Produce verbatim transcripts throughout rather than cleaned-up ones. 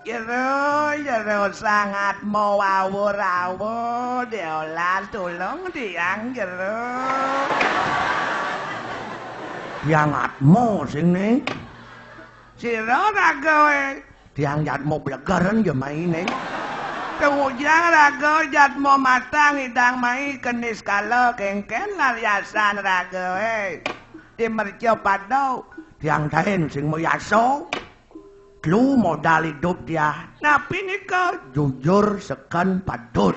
Jero, jero sangatmu wawur-wawur, diolas tulung tiang jero. Tiang atmu sing né. Sira raga, eh. Tiang jatmu blegeren ya maine. Tungujang raga jatmu matang idang mai kenis kala kengken lariasan raga, eh. Di merca pada. Tiang tain sing mayasa. Telu modal idup dia. Napi nika? Jujur seken patut.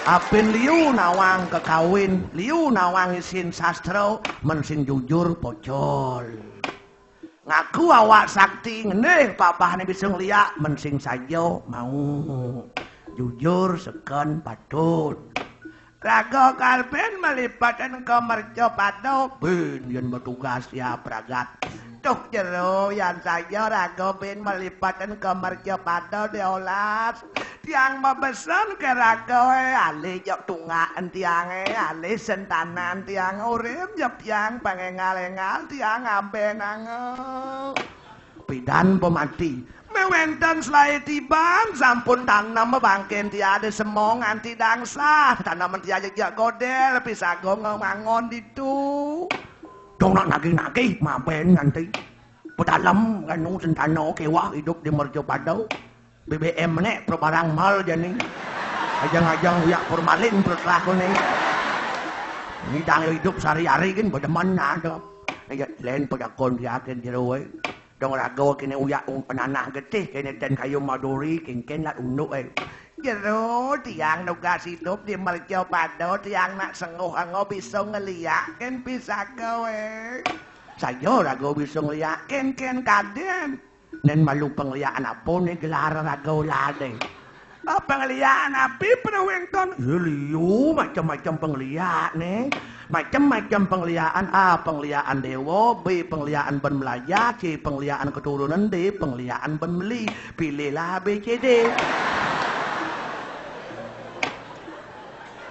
Apin liu nawang kekawin, liu nawang isin sastra, men sing jujur pocol. Ngaku awak sakti ngendih papahne bisa ngeliak, men sing saja mau. Jujur seken patut. Raga kalbin malipetin ka merca pada. Bin yen betugas ya pragat. Tuh jero yan saja raga bin malipetin ka merca pada diolas. Tiang mabesen ke raga, eh, alih jok tungaken tiange, alih sentanan tiang urip jok tiang pangengal-engal tiang ambenanga. Pidan pemati. Mewenten selae tiban, sampun tanem bangken tiade semong anti dangsah, tanemen tiade jak godel, pisago ngemangon ditu. Dong nak nagih-nagih, maben nganti. Pedalem kanu sentana kewah idup di merca pada. B B M nek pro barang mal jani. Ajang-ajang uyak formalin pro telah kone. Ngidang idup sehari-hari kan bedemen ada. Ya, lain pejakon diaken jero, eh. Dong raga kene uyak um penanah getih, kene ten kayu maduri, kengken lat unduk, eh. Jero, tiang nugas idup di merca pada, tiang nak sengguh engo bisa ngeliak, ken pisaka, eh. Saja raga bisa ngeliak, ken, ken kaden. Nen malu pengliakan apa ne gelar raga ulade? Ah, pengliakan api, Pro Wington? Ya, liu macam-macam pengliak ne. Macam-macam pengliakan, ah, pengliakan dewa, B pengliakan ben melajah, C pengliakan keturunan, D pengliakan ben meli. Pilihlah B C D.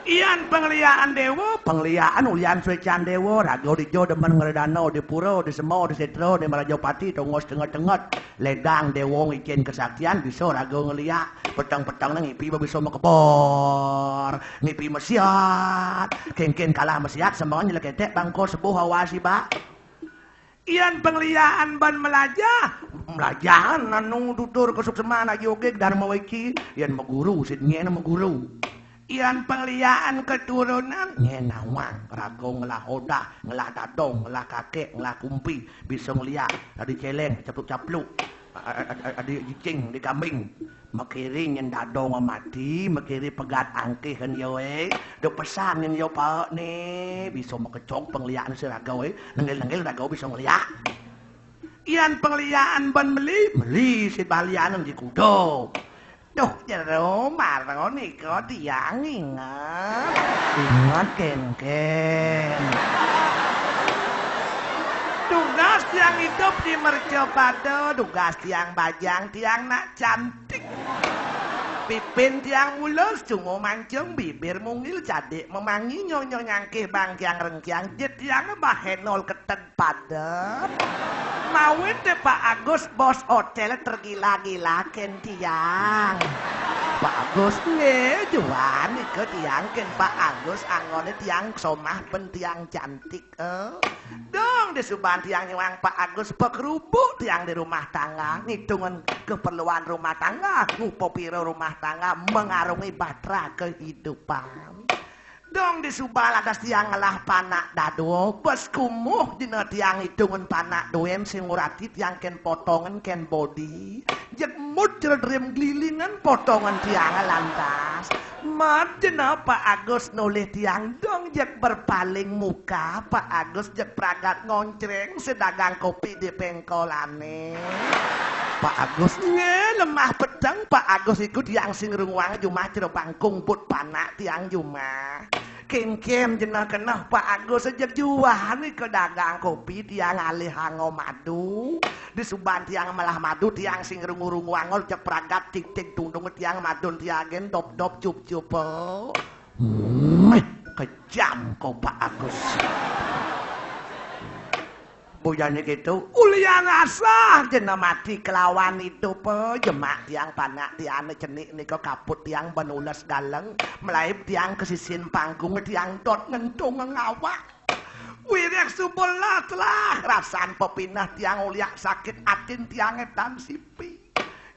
Ian pengliakan dewa, pengliakan ulian suecan dewa, raga dijo demen ngredana, di pura, di sema, di setra, di Meraja Pati, tongos tenget-tenget, ledang dewa ngicen kesaktian, bisa raga ngeliak, peteng-peteng nang ngipi bisa makebor, ngipi mesiat, kengken kalah mesiat, sembangan nyeleketek bangko sebuh awas ibak. Ian pengliakan ban melajah, melajahan anu tutur kesukseman aji ogeg dharma weci, ian meguru, sidnyen meguru. Ian pengliakan keturunan, nyen nawang, raga ngelah odah, ngelah dadong, ngelah kakek, ngelah kumpi, bisa ngeliak, adi celeng, capluk-capluk, a-, a-, a-, adi jicing, di kambing. Makiri nyen dadong mati, makiri pegat angkih kan yo, eh. Dok pesan nyen yo paek ne, bisa makecong pengliakan si raga, eh. Nenggil-nenggil raga bisa ngeliak. Ian pengliakan ban meli, meli si balianan di kuda. Duh, jero mara nika tiang inget. Inget, kengken. Tugas tiang idup di merca pada, tugas tiang bajang, tiang nak cantik. Pipin tiang mulus, cungu mancung, bibir mungil, cadik memangi, nyonyo nyangkih, bangkiang rengkiang, jit tiang bahenol keted pada. Mawit deh Pak Agus, bos hotel tergila-gila ken tiang. Pak Agus, nggih, juan nika tiang ken Pak Agus, anggone tiang somah ben tiang cantik, eh. Dong, di suban tiang nyuang Pak Agus, pekerubuk tiang di rumah tangga, ngitungan keperluan rumah tangga, ngupa pira rumah tangga, mengarungi bahtera kehidupan. Dong di suba lantas tiang ngelah panak dadua, bes kumuh jena tiang itungan panak duen sing urati tiang ken potongan ken body. Jeg mut jero dream gelilingan potongan tiang lantas. Mat jena Pak Agus nolih tiang dong jeg berpaling muka, Pak Agus jeg pragat ngoncreng sedagang kopi di pengkolane. Pak Agus, nggih, lemah peteng, Pak Agus iku tiang sing runguang jumah jero bangkung but panak tiang jumah. Kengken jena keneh Pak Agus sejak juahan ika dagang kopi tiang alih ango madu. Di suban tiang malah madu tiang sing rungu-rungu angol cek pragat titik tundung tiang madun tiagen dop-dop cup-cup. Meh, kejam kau Pak Agus. Ujane gitu, ulian asah jena mati kelawan idup, jemak tiang panak tiane cenik nika kaput tiang ben ules galeng, melaib tiang kesisin panggung tiang dot ngentung ngawak. Wiréh subelas lah rasan pepineh tiang uliak sakit atin tiange tan sipi.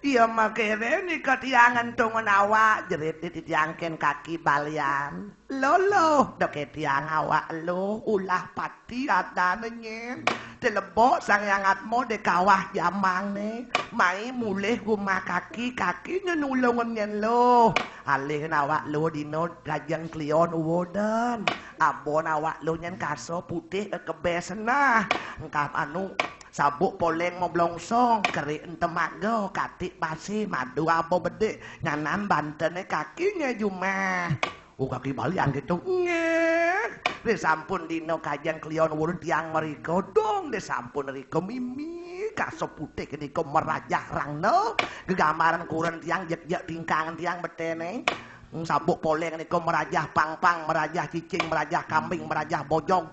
Iya makere nika tiang ngentung ngawak jerit di tiang ken kaki balian. Loloh, deke tiang awak luh, ulah pati adane nyen. Telebok Sang Hyang Atma de kawah jamangne, mai mulih gumah kaki, kaki nyen ulung nyen luh. Alih awak luh dino Kajeng Klion uwudan. Abon awak luh nyen kaso putih kebes nah. Engkap anu sabuk poleng meblongsong, kerik entemaga, katik basi, madu abo bedik, nyanan bantene kakinye jumah. Oh, kaki balian gitu. Nggih. Deh sampun dina Kajeng Klion wurun tiang mrika, dong deh sampun rika mimi kaso putih nika merajah rangna, gegambaran kuren tiang, jek-jek tingkangan tiang betene. Hmm, sabuk poleng nika merajah pangpang, merajah cicing, merajah kambing, merajah bojog.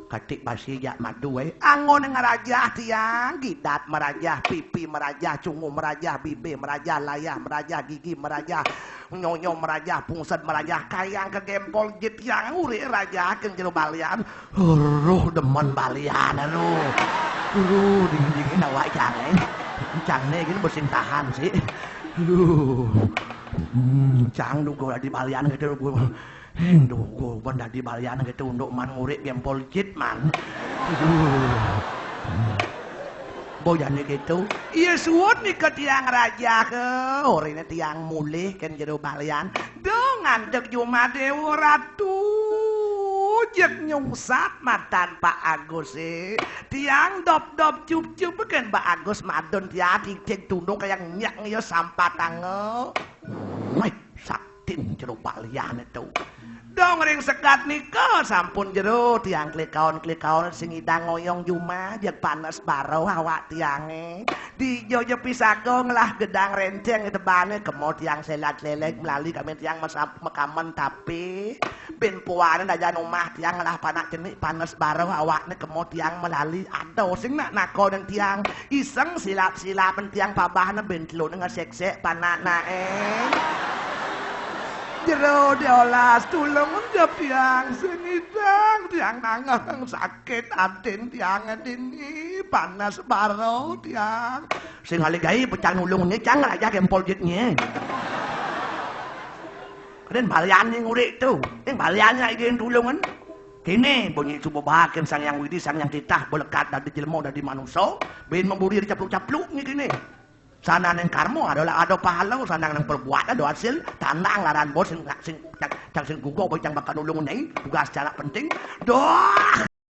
Katik basi jak madu, eh. Angon ngerajah tiang, gidat merajah, pipi merajah, cungu merajah, bibih merajah, layah merajah, gigi merajah, nyonyo merajah, pungsed merajah, kayang ke gempol jit tiang, urik rajah ke jero balian. Ruh demen balian, aduh. Ruh dingin-dingin awak cang, eh. Cang ne gini bersin tahan sih. Aduh. Hmm, cang dugo di balian gitu. Induh, ban dadi balian gitu, unduk man ngurik gempol jit man. Aduh. Boyane gitu. Iya suwun nika tiang rajah, eh, orine tiang mulih ken jero balian. Dong ngantek jumah Dewa Ratu. Jek nyungsat matan Pak Agus, eh. Tiang dop-dop cup-cup ken Pak Agus madon tiang titik tunduk kaya nyak ngiyo sampatanga. Wih, saktin jero balian itu. Dong ring sekat nika sampun jero tiang klikaon-klikaon sing idang ngoyong jumah jeg panes baro awak tiange. Dijo je pisaga ngelah gedang renceng di tebane kemo tiang selat-leleg melali kami tiang mesap mekamen tapi ben puane dajan umah tiang ngelah panak cenik panes baro awakne kemo tiang melali ada sing nak nakonen tiang iseng silap-silapen tiang pabahne ben telune ngeseksek panaknake. Jero diolas tulung jep tiang sing idang tiang nangeng sakit atin tiang dini panas baro tiang. Sing alih gae pecah nulung ni cang raja gempol jitnye. Keren balian ni ngurik tu. Ning balian ni ide tulungan. Kini bunyi subuh bahakin Sang Yang Widi, Sang Yang Titah, belekat dadi jelema, dadi manusa, bin memburi dicapluk-capluk ni kini. Sana ning karma adalah ada pahala, sana ning perbuatan ada hasil, tandang laran bos sing sing cang, cang sing gugur, cang bakal nulung ni, tugas secara penting. Doh.